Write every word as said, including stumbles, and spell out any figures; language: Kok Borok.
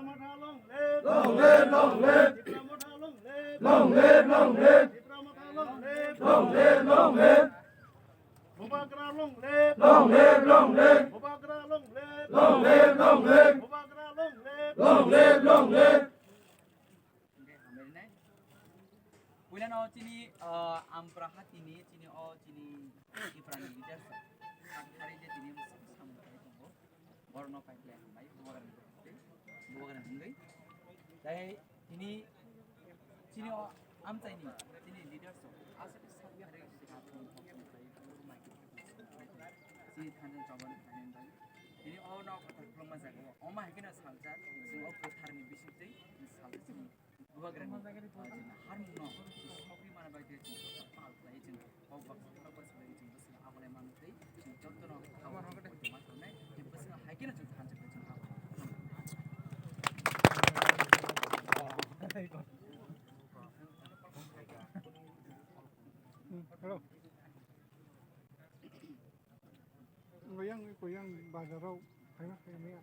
Long live, long live. Long live, long live. Long live, long live. Long live, long live. Bubagra long live. Long live, long live. Bubagra long live. Long live, long live. Bubagra long live. Long live, long live. Hingke hambai rinai. Puilano chini, ah, Ampra hatini, chini o, chini Tiprani leaders. Ang thari je tini samung khai tongo. Borokno kaitlai hambai, Bubagrani tei Bubagrani wngwi. Tei tini chini o amchaini, chini leaders rok aswk sak thari sika thung thok thung khai, chini thansa chobani khlainani bagwi. Tini o nok kotor kwbangma jaga o, omo hai kheno saljak, chwng o kwtharni bisingtwi saljak chini. Bubagrani, ah, jena harmungno sokwi mana bai khe chwng pal khlai chwng kok baksa kok baksa bai chwng bwswk abolai mano tei chwng jotono abo rok kotor ma tongnai tei bwswk hai kheno chwng thansa khe chwng abo. Hello. Yang, yang bazar rok, khaina khaina.